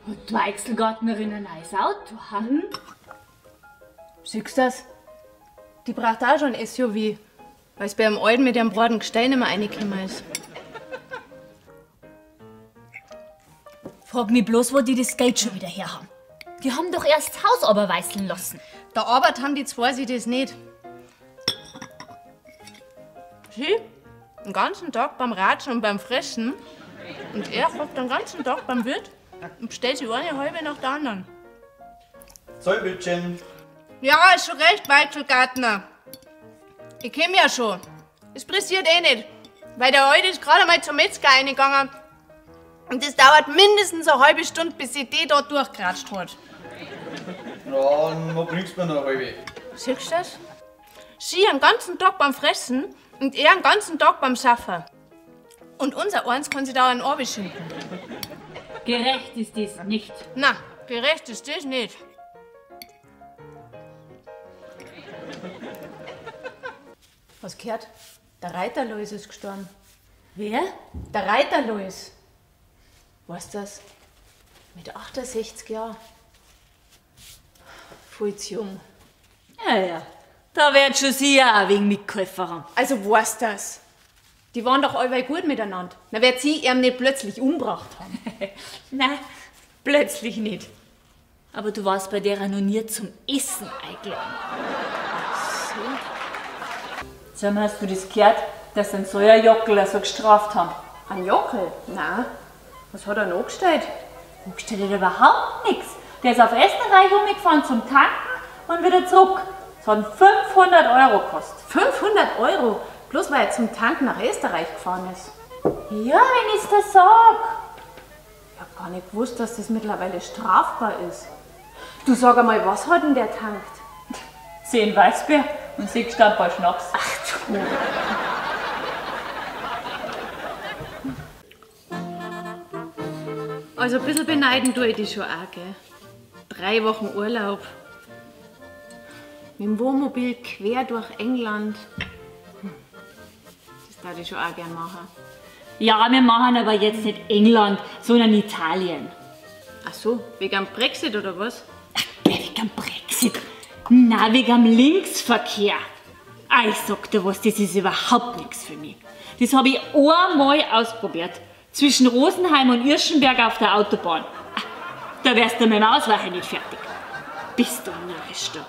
Hat die Weichselgartnerin ein neues Auto? Hm? Siehst du das? Die braucht auch schon ein SUV, weil es bei dem Alten mit ihrem breiten Gestein immer reingekommen ist. Frag mich bloß, wo die das Geld schon wieder her haben. Die haben doch erst das Haus aberweißeln lassen. Da Arbeit haben die zwei sich das nicht. Sie, den ganzen Tag beim Ratschen und beim Fressen. Und er hockt den ganzen Tag beim Wirt und bestellt sich eine halbe nach der anderen. Zollbildchen. Ja, ist schon recht, Weichselgartner. Ich komm ja schon. Es pressiert eh nicht. Weil der Alte ist gerade einmal zum Metzger reingegangen. Und das dauert mindestens eine halbe Stunde, bis sie die da durchgeratscht hat. Ja, noch bringst du mir noch eine halbe. Siehst du das? Sie den ganzen Tag beim Fressen und er den ganzen Tag beim Schaffen. Und unser eins kann sich da einen Ohr schinden. Gerecht ist das nicht. Na, gerecht ist das nicht. Was gehört? Der Reiter Lois ist gestorben. Wer? Der Reiter Lois. Weißt du das? Mit 68 Jahren. Voll zu jung. Ja, ja. Da wird schon sie auch ein wenig mitgeholfen haben. Also weißt du das? Die waren doch allweil gut miteinander. Na, wird sie ihm nicht plötzlich umgebracht haben? Nein, plötzlich nicht. Aber du warst bei der noch nie zum Essen eingeladen. Ach so. Sag mal, hast du das gehört, dass sie einen Säuerjockel so gestraft haben? Ein Jockel? Nein. Was hat er noch angestellt? Angestellt hat er überhaupt nichts. Der ist auf Österreich umgefahren zum Tanken und wieder zurück. Das hat 500 Euro gekostet. 500 Euro? Bloß weil er zum Tanken nach Österreich gefahren ist. Ja, wenn ich's dir sag. Ich hab gar nicht gewusst, dass das mittlerweile strafbar ist. Du sag einmal, was hat denn der tankt? 10 Weißbier und 6 Stamperl Schnaps. Ach du. Also ein bisschen beneiden tue ich dich schon auch, gell? 3 Wochen Urlaub. Mit dem Wohnmobil quer durch England. Das darf ich schon auch gern machen. Ja, wir machen aber jetzt nicht England, sondern Italien. Ach so, wegen dem Brexit oder was? Ach, wegen dem Brexit? Nein, wegen dem Linksverkehr. Ah, ich sag dir was, das ist überhaupt nichts für mich. Das hab ich einmal ausprobiert. Zwischen Rosenheim und Irschenberg auf der Autobahn. Ah, da wärst du mit dem Ausweichen nicht fertig. Bist du narrisch, du.